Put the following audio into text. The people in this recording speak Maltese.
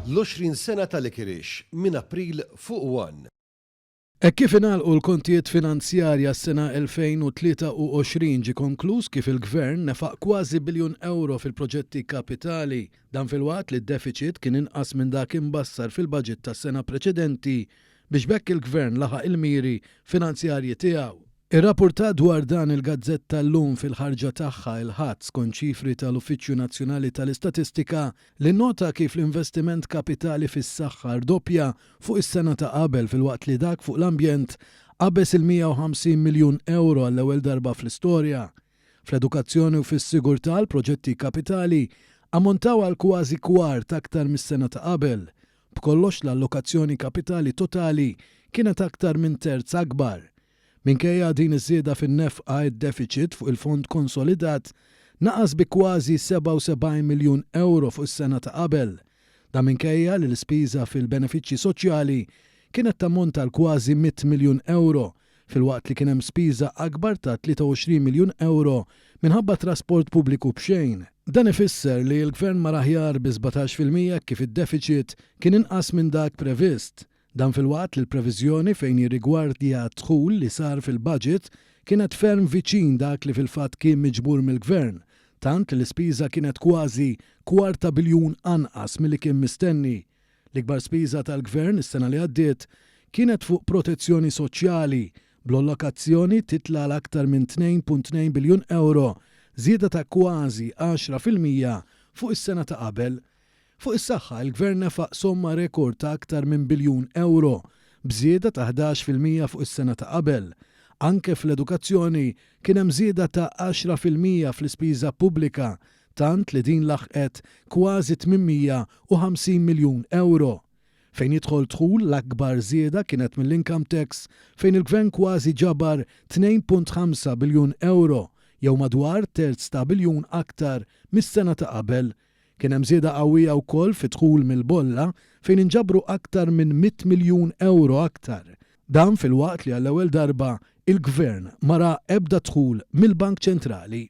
L-20 sena ta' Licorice minn April fuq one. Hekk kif ingħalqu l-kontijiet finanzjarji għas-sena 2023 ġie konkluż kif il-Gvern nefaq kważi biljun ewro fil-proġetti kapitali. Dan filwaqt li d-defiċit kien inqas minn dak imbassar fil-baġit tas-sena preċedenti biex b'hekk il-Gvern laħaq il-miri finanzjarji tiegħu. Irrappurtat dwar dan il-gazzetta Illum fil-ħarġa tagħha il-Ħadd skont ċifri tal-Uffiċċju Nazzjonali tal-Istatistika li nnota kif l-investiment kapitali fis-saħħa rdoppja fuq is-sena ta' qabel filwaqt li dak fuq l-ambjent qabeż il-150 miljun ewro għall-ewwel darba fl-istorja. Fl-edukazzjoni u fis-sigurtà l-proġetti kapitali ammontaw għal kważi kwart aktar mis-sena ta' qabel. B'kollox l-allokazzjoni kapitali totali kienet aktar minn terz akbar. Minkejja din iż-żieda fin-nefqa, id-defiċit fuq il-fond konsolidat naqas bi kważi 77 miljun ewro fuq is-sena ta' qabel. Dan minkejja li l-ispiża fil-benefiċċji soċjali kienet tammonta għal kważi 100 miljun ewro, filwaqt li kien hemm spiża akbar ta' 23 miljun ewro minħabba trasport pubbliku b'xejn. Dan ifisser li l-Gvern mar aħjar bi 17% hekk kif id-defiċit kien inqas minn dak previst. Dan filwaqt li l-previżjoni fejn jirrigwardja d-dħul li sar fil-budget kienet ferm viċin dak li fil-fatt kien miġbur mill-Gvern, tant li l-ispiża kienet kważi kwart ta' biljun anqas milli kien mistenni. L-ikbar spiża tal-Gvern is-sena li għaddiet kienet fuq protezzjoni soċjali, bl-allokazzjoni titla' għal aktar minn 2.2 biljun ewro, żieda ta' kważi 10% fuq is-sena ta' qabel. Fuq is-saħħa, il-Gvern nefaq somma rekord ta' aktar minn biljun ewro, b'żieda ta' 11% fuq is-sena ta' qabel. Anke fl-edukazzjoni kien hemm żieda ta' 10% fl-ispiża pubblika, tant li din laħqet kważi 850 miljun ewro. Fejn jidħol dħul, l-akbar żieda kienet mill-income tax fejn il-Gvern kważi ġabar 2.5 biljun ewro, jew madwar terz ta' biljun aktar mis-sena ta' qabel. Kien hemm żieda qawwija wkoll fid-dħul mill-bolla fejn inġabru aktar minn 100 miljun ewro aktar. Dan filwaqt li għall-ewwel darba il-Gvern ma ra ebda dħul mill-Bank Ċentrali.